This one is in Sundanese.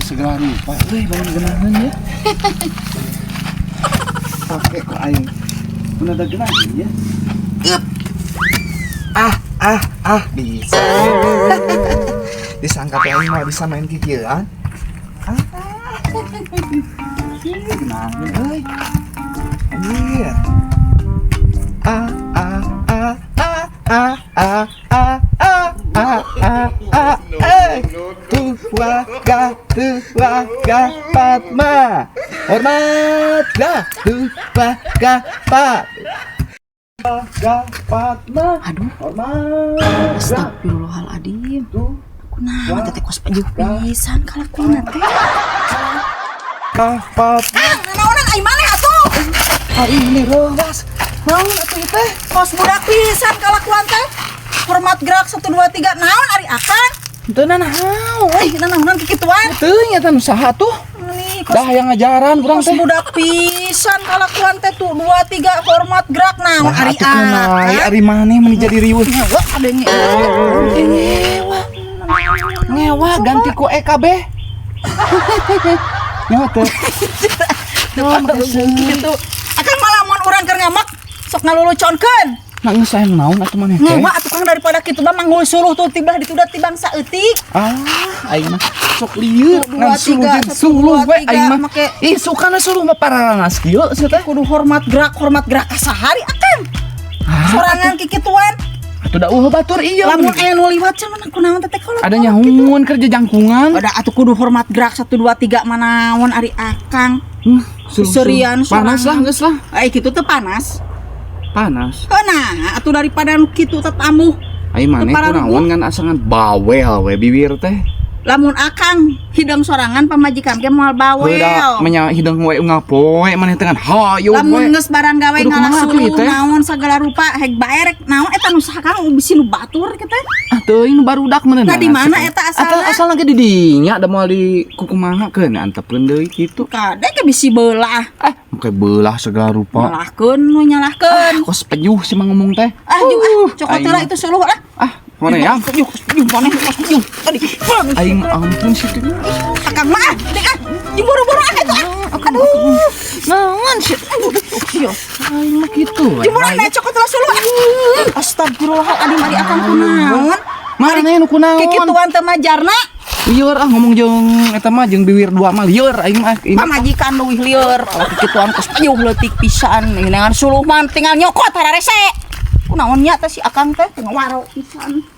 Segala rupa euy bangun geunaheun ya. Pake ku aing. Mun ada geunaheun ya. Eup. Ah, ah, ah, bisa. Disangka teh aing mah bisa main kikieuan. Ah. Geunaheun euy. Anjir. Ah, ah, ah, ah, ah, ah, ah, ah, ah, ah, ah, eh. Tua ga tua ga Fatma. Hormat ga tua ga Fat. Ga Fatma. Aduh. Hormat ga Astagfirullahaladzim. Tua Kunaon teh kos pajuh pisan kalakuan teh? Ga Fatma. Kang, nanaonan ai maneh atuh? Ah, ini reuwas. Naon atuh teh? Kos budak pisan kalakuan teh. Hormat gerak 1 2 3, naon ari akang? Teu nanaon. Eh, nanaonan kikituan? Teu nya teh nu saha tuh? Nih, kos Dah yang ngajaran urang kos teh. budak pisan kalakuan teh tuh 2 3 hormat gerak, naon Nah, ari atuh kumaha akang? Ari maneh meni jadi riweuh. Ngewa adenge. Ngewa. Ngewa ganti ku EKB. Ngewa teh. Gitu. Akang malah mun urang keur ngamak sok ngaluluconkeun. Nah, geus sayang naon atuh maneh teh? Ngewa atuh, Kang, daripada kitu mah manggul suluh tuh tiba ditudat tibang saeutik. Ah, aing mah sok lieur Dua, ngan suluh tiga, jeung satu, suluh dua, we tiga, aing mah. Ih, sukana suluh mah pararanas kieu sia teh. Kudu hormat gerak ka sahari akang? Ah, Sorangan kikituan. Atuh da eueuh batur ieu. Lamun aya nu liwat cenah kunaon teh kalau Ada nyahun kerja jangkungan. Ada atuh kudu hormat gerak 1 2 3, manaon ari akang? Suluh, Serian suluh. Panas lah, sorangan. Geus lah. Eh, kitu teh panas. Panas. Heuh, nah, atuh daripada nu kitu tetamuh. Ai maneh Teu pararuguh. kunaon ngan asangan bawel we bibir teh? Lamun akang hidung sorangan, pamajikan ge moal bawel. Heuda menya hidung we unggal poe maneh teh ngan hayu we. Lamun geus barang gawe Kudu ngalah kumaha atuh suluh ieu teh? Naon sagala rupa hek baerek naon eta nu saha, Kang, bisi nu batur kitu? Ah, teuing nu barudak mana. Nah, di mana eta asalna? Asalna ge di dinya da moal di kukumahakeun antepkeun deui kitu. Kade ke bisi beulah. Ah, make beulah segala rupa. Nyalahkeun nu nyalahkeun. Kos pejuh sih mah ngomong teh. Ah, jeung ah, cokot aing heula mah. Itu suluh lah. Ah, mana ya? Pejuh, pejuh maneh kos pejuh. Tadi. Aing mah ampun sih tuh. Akang mah ah, dek ah. Jeung buru-buru ah itu ah. Aduh. Naon sih? Aduh, iya. Aing mah kitu we. Jeung buru ah cokot heula suluh ah. Astagfirullahaladzim, ari akang kunaon? Mana nu kunaon? Kikituan teh majarna. Lieur ah ngomong jeung eta mah jeung biwir dua mah lieur aing mah. Ini Pamajikan leuwih lieur kalau kikituan kos pejuh leutik pisan, dengan suluh mah tinggal nyokot hararese. Kunaon nya teh si akang teh ngawaro pisan.